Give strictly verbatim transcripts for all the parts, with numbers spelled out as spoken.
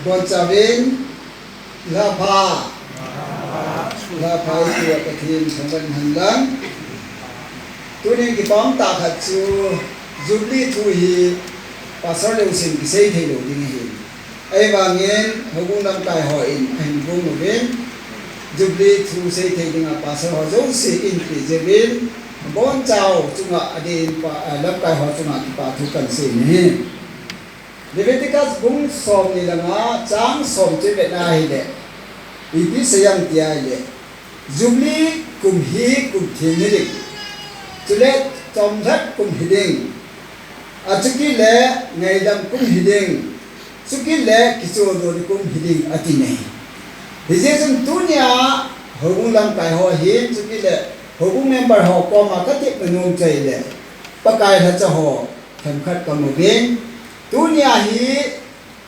Bonchauvin, lhapha. Lhapha iti a Pathen thangvah in hen lang. Tunin kipah tah khat chu Jubilee thu hi Pastor Leosen kisei thei lou ding ahi. Ahivangin, houbung lamkai hon ahin gong uvin, Jubilee thu sei thei dinga Pastor ho jouse in pe jeh uvin, bonchau chunga adin pa, ah, lamkai ho chunga kipa thu kan sei ahi. Leviticus bung somni le nga chang som chu ivet na hile, ipi sei em tia hile, Jubilee kum hi kum theng hiding, chule chomlhat kum hiding, achukit le ngaidam kum hiding, chukit le kichoh doh kum hiding ati ahi. Hijeh chun tunia houbung lamkai ho hin, chukit le houbung member ho koma katepna nom chu ahile, Pakai lhacha ho themkhat kamu uvin. Tunia hi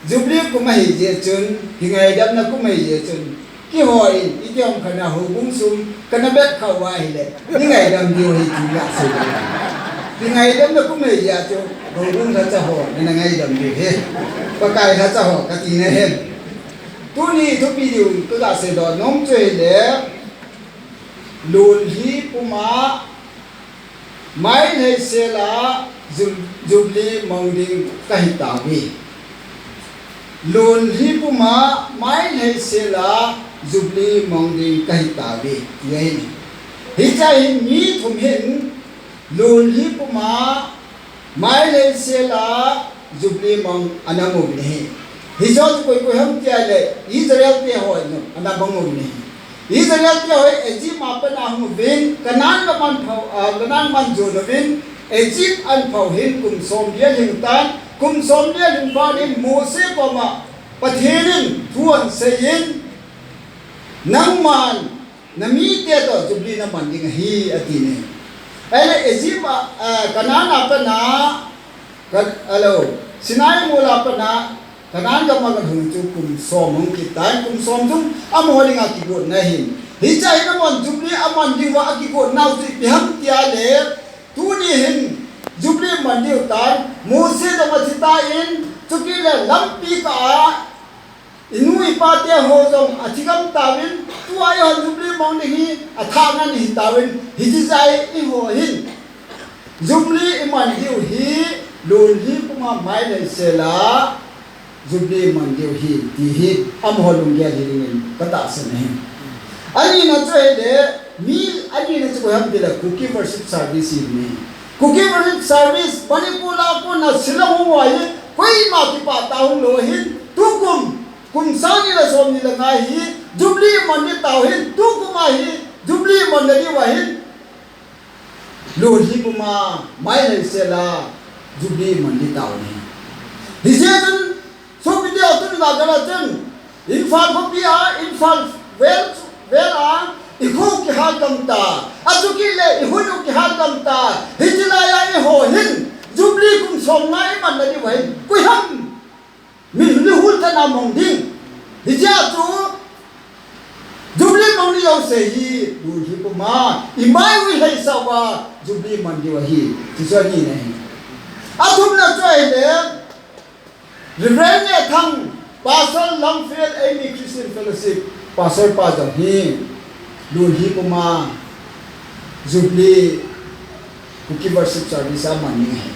Jubilee kum ahi jeh chun, kingaidamna kum ahi jeh chun, keiho in, iti ham khat na houbung sung kana bet khah uva ahile, nei ngaidam diu ahi ti kasei. Kingaidamna kum ahi jeh chun, houbung lhacha ho, nana ngaidam diu ahi. Pakai lhacha ho, kati ahi. Tuni thupi diu, kaga seidoh nom chu ahile, Lhunlhi puma, Mai lheisel a Ju-, Jubilee mang ding kahi tauve. Lhunlhi puma mai lheisel a Jubilee mang ding kahi tauve, ti ahi. Hiche a hin mi thum hin Lhunlhi puma mai lheisel a Jubilee mang ana mu uvin ahi. Hiche chu koi koi ham tia le Israel te ho in ana mang uvin ahi. Israel te ho Egypt a pat a hung uvin, Canaan gam a phau, ah, Canaan gam a jon uvin, Egypt a phau hin kum som li alhing tan, kum som li alhing phat in Mose koma Pathen in thu ahin seiyin, nangman namite toh Jubilee naman ding ahi, ati ahi. Ahile Egypt a, ah, Canaan a pat a, Ka-, hello. Sinai mol a pat a, Canaan gam a kalhung chu kum som hung kit tan, kum som chung amaho dinga kigotna ahin. Hiche a hin amahon Jubilee aman diuva akigotnau chu ipi ham tia le, tuni hin Jubilee man diu tan, Mose jong athi tan, chukit le lampi kah a, inu ipa te ho jong athi gam tauvin, tua eihon Jubilee mang ding hi athah ngen ahi tauvin, hiche jeh a eiho hin Jubilee iman diu hi, Lhunlhi puma mai lheisel a Jubilee iman diu ahi, ti hi amaho lunggel hi dingin katahsan ahi. Anina chu ahile, mi anina chu koi ham tile Kuki Worship Service ahi. Kuki Worship Service, Manipur a kona Shillong hung uva hi, koima kipah tah hung lou ahin, tukum, kum sang ni le som ni le nga hi, Jubilee iman ding tauhin, tukum a hi, Jubilee iman diu ahin, Lhunlhi puma mai lheisel a Jubilee iman ding tauve. Hijeh chun, sopite ho, tuni gagal a chun, Imphal khopi a, Imphal vel, vel a, ikho kihal gam ta, achukit le ihoi u kihal gam ta, hiche lai a eiho hin, Jubilee kum som nga iman na diu ahin, koi ham? Mitlhi hul tena mang ding. Hiche a chu Jubilee mang ding jouse hi, Lhunlhi puma, imai u ilheisah uva, Jubilee man diu ahi. Chuchu anina ahi. Athumna chu ahile, Reverend Nehthang, Pastor Lamphel, Eimi Christian Fellowship, Pastor pa jong hi, Lhunlhi puma, Jubilee, Kuki Worship Service a man ding ahi.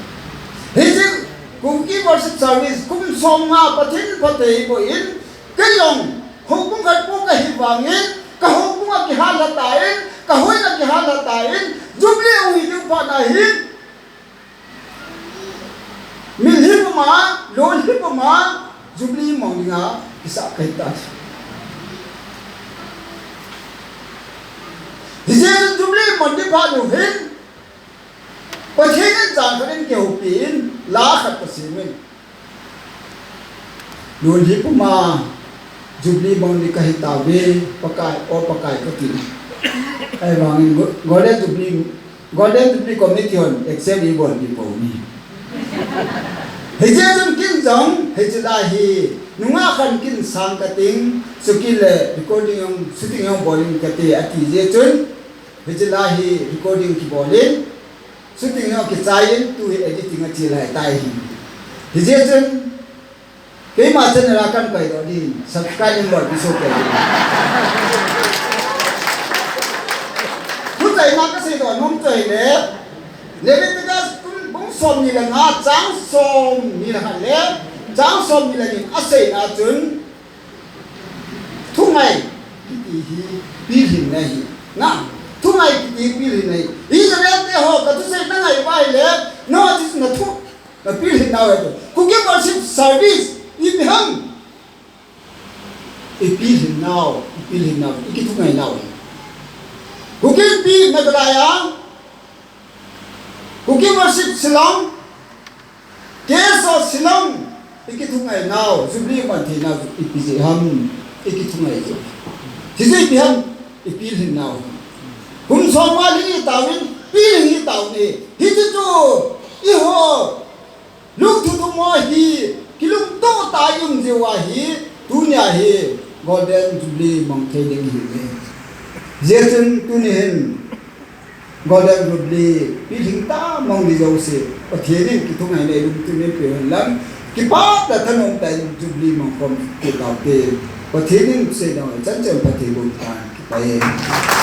Hiche Kuki Worship Service kum som nga Pathen phatthei boh in, kei jong houbung khat pu kahi vangin, ka houbung a kihal lha tan, ka hoi a kihal lha tan, Jubilee hung hi diu phat na hin, mitlhi puma, Lhunlhi puma, Jubilee mang dinga kisah kahi tai. Hijeh chun Jubilee man ding phat u hin, Pathen in jan khat in kihoupi in, la khat kasem in. Lhunlhi puma Jubilee mang ding kahi tauve, Pakai, o Pakai kati. Ahivangin Go-, Golden Jubilee, Golden Jubilee Committee hon accept eibol pi pou ni. Hijeh chun kin jong, hiche lai hi, nungah khat kin sang kating, chukit le recording jong, shooting jong bol in kate ati jeh chun, hiche lai hi recording kibol in, shooting jong kichai in, tu hi editing a che lai tai hi. Hijeh chun, Keima channel a kan kaidoh din, subscribe in bol piso kei din. Thuchaina kasei doh nom chu ahile, Leviticus bung somni le nga, chang somni le khat le chang somni le ni in aseina chun, thungai kiti hi pilhinna ahi. Na, thungai kiti hi pilhinna ahi. Israel te ho, kathusei nangai uva ahile, nangho chu nathu, napilhin nau ahi. Kuki worship service ipi ham? Ipilhin nau, ipilhin nau, ikithungai nau ahi. Kuki pi Meghalaya, Kuki worship Shillong, K S O Shillong, ikithungai nau, Jubilee man thei nau, ipi jeh ham, ikithungai jeh. Hiche ipi ham, ipilhin nau. Kum som nga lhing itauvin, pilhin itauvin. Hiche chu, eiho lungthim thum ho hi, kilungtoh tah a i um jeh uva hi, tunia hi Golden Jubilee mang thei ding ihiuve. Hijeh chun tuni hin Golden Jubilee pilhing tah mang ding jouse, Pathen in kithungaina eilungthim in peh hen lang, kipah tah thanom tah in Jubilee mang khom kit taute. Pathen in seidan chan chan phatthei boh tan, kipah e.